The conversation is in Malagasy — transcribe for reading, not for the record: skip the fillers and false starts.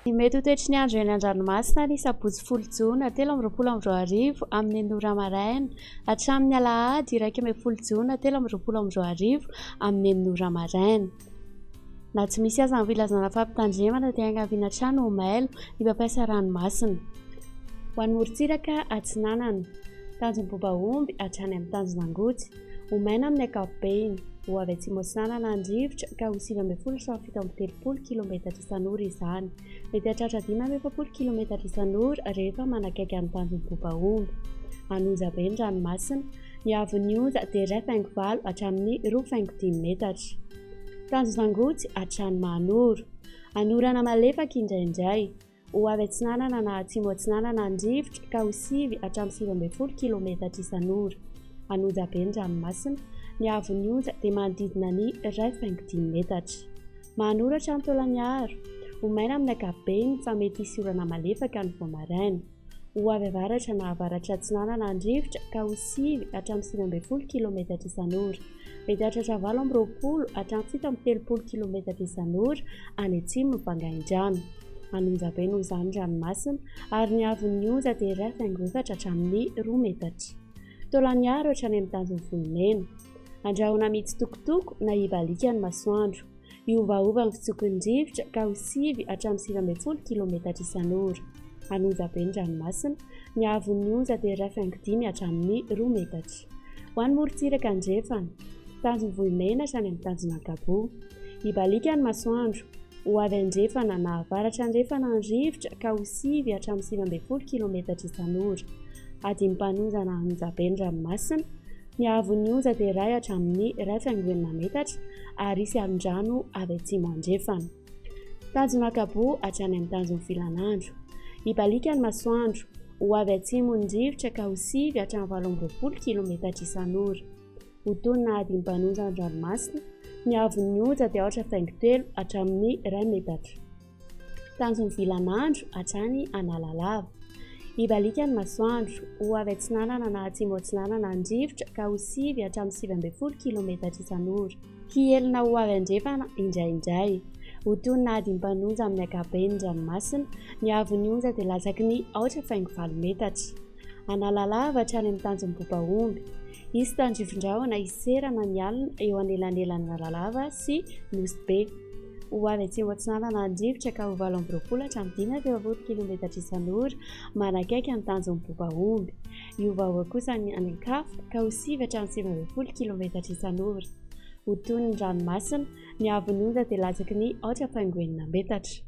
Ny mety ho toetry ny andro eny an-dranomasina ny sabotsy 10 jona 2023 amin'ny enina ora maraina hatramin'ny alahady 11 jona 2023 amin'ny enina ora maraina. Na tsy misy aza ny filazana fampitandremana dia iangaviana hatrany ho mailo ny mpampiasa ranomasina. Ho an'ny morontsiraka atsinanana, tanjon'i Bobaomby hatrany amin'ny tanjon'Angotsy, ho maina amin'ny ankapobeny, ho avy atsimo atsinanana ny rivotra ka ho 19 hatramin'ny 37 kilometatra isan'ora izany. Mety hahatratra 45 kilometatra isan'ora rehefa manakaiky an'ny tanjon'i Bobaomby. An'onja be ny ranomasina, ny haavon'ny onja dia 1,8 hatramin'ny 2,5 metatra. Tanjon'Angotsy hatrany Mahanoro. Anorana malefaka indraindray. Ho avy atsinanana na atsimo atsinanana ny rivotra ka ho 9 hatramin'ny 19 kilometatra isan'ora. An'onja be ny ranomasina. Ny haavon'ny onja dia manodidina ny 1,5 metatra. Mahanoro hatrany Taolagnaro. Ho maina amin'ny ankapobeny fa mety hisy orana malefaka ny vao maraina. Ho avy avaratra na avaratra atsinanana ny rivotra ka ho 9 hatramin'ny 19 kilometatra isan'ora. Mety hahatratra 28 hatramin'ny 37 kilometatra isan'ora any atsimo ny Vangaindrano. An'onja be noho izany ny ranomasina ary ny haavon'ny onja dia 1,4 hatramin'ny 2 metatra. Taolagnaro hatrany amin'ny tanjon'i Vohimena. Andrahona mitsitokotoko na hibaliaka ny masoandro. Hiovaova ny fitsoky ny rivotra ka ho 9 hatramin'ny 19 kilometatra isan'ora. An'onja be ny ranomasina. Ny haavon'ny onja dia 1,5 hatramin'ny 2 metatra. Ho an'ny morontsiraka andrefana, tanjon'i Vohimena hatrany amin'ny tanjon'Ankaboa. Hibaliaka ny masoandro. Ho avy andrefana na avaratra andrefana ny rivotra ka ho 9 hatramin'ny 19 kilometatra isan'ora. Adim-panonjana an'onjabe ny ranomasina. Ny haavon'ny onja dia iray hatramin'ny 1,6 metatra ary hisy alon-drano avy atsimo andrefana. Tanjon'Ankaboa hatrany amin'ny tanjon'ny Vilanandro. Hibaliaka ny masoandro. Ho avy atsimo ny rivotra ka ho 9 hatramin'ny 28 kilometatra isan'ora. Ho toy ny adim-panonja ny ranomasina, ny haavon'ny onja dia 4,3 hatramin'ny 1 metatra. Tanjon'ny Vilanandro hatrany Analalava. Hibaliaka ny masoandro. Ho avy atsinanana na atsimo atsinanana ny rivotra ka ho 9 hatramin'ny 19 kilometatra isan'ora. Hihelina ho avy andrefana indraindray. Ho toy ny adim-panonja amin'ny ankapobeny ny ranomasina, ny haavon'ny onja dia latsaky ny 4,8 metatra. Analalava hatrany amin'ny tanjon'i Bobaomby. Hisy tandrifin-drahona hiserana ny alina eo anelanelan'Analalava sy Nosy Be. Ho avy atsimo atsinanana ny rivotra ka ho 28 hatramin'ny 45 kilometatra isan'ora manakaiky ny tanjon'i Bobaomby. Hiovaova kosa ny any an-kafa ka ho 9 hatramin'ny 19 kilometatra isan'ora. Ho toy ny ranomasina, ny haavon'ny onja dia latsaky ny 4,6 metatra.